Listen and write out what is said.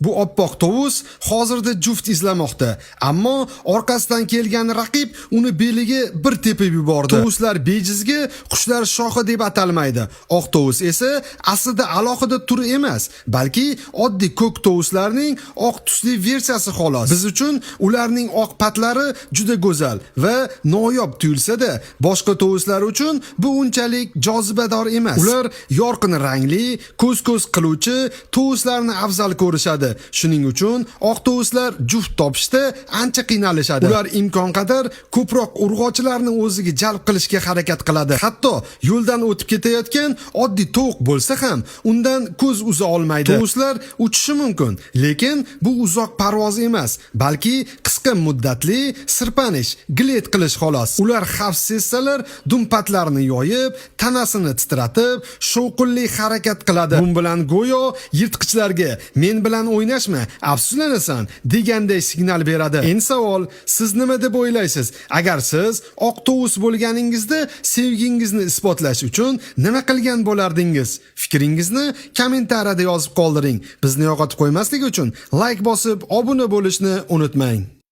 Bu oppoq tovus hozirda juft izlamoqda, ammo orqasidan kelgan raqib uni beliga bir tepib yubordi. Tovuslar bejizga qushlar shohi deb atalmaydi. Oq tovus esa aslida alohida tur emas, balki oddiy ko'k tovuslarning oq tusli versiyasi xolos. Biz uchun ularning oq patlari juda go'zal va noyob tuyulsa-da, boshqa tovuslar uchun bu unchalik jozibador emas. Ular yorqin rangli, ko'z-ko'z qiluvchi tovuslarni afzal ko'rishadi. Shuning uchun oq tovuslar juft topishda ancha qiynalishadi. Ular imkon qadar ko'proq urg'ochilarni o'ziga jalb qilishga harakat qiladi. Hatto yo'ldan o'tib ketayotgan oddiy tovuq bo'lsa ham undan ko'z uza olmaydi. Tovuslar uchishi mumkin, lekin bu uzoq parvoz emas, balki qisqa muddatli sirpanish, glet qilish xolos. Ular xavf sezsalar, dum patlarini yoyib, tanasini titratib, shovqinli harakat qiladi. Bu bilan go'yo yirtqichlarga "Men bilan o'ynashma, afsuslanasan" deganday signal beradi. Endi savol, siz nima deb o'ylaysiz? Agar siz oq tovus bo'lganingizda sevgingizni isbotlash uchun nima qilgan bo'lardingiz? Fikringizni kommentariyada yozib qoldiring. Bizni yo'qotib qo'ymaslik uchun like bosib, obuna bo'lishni unutmang.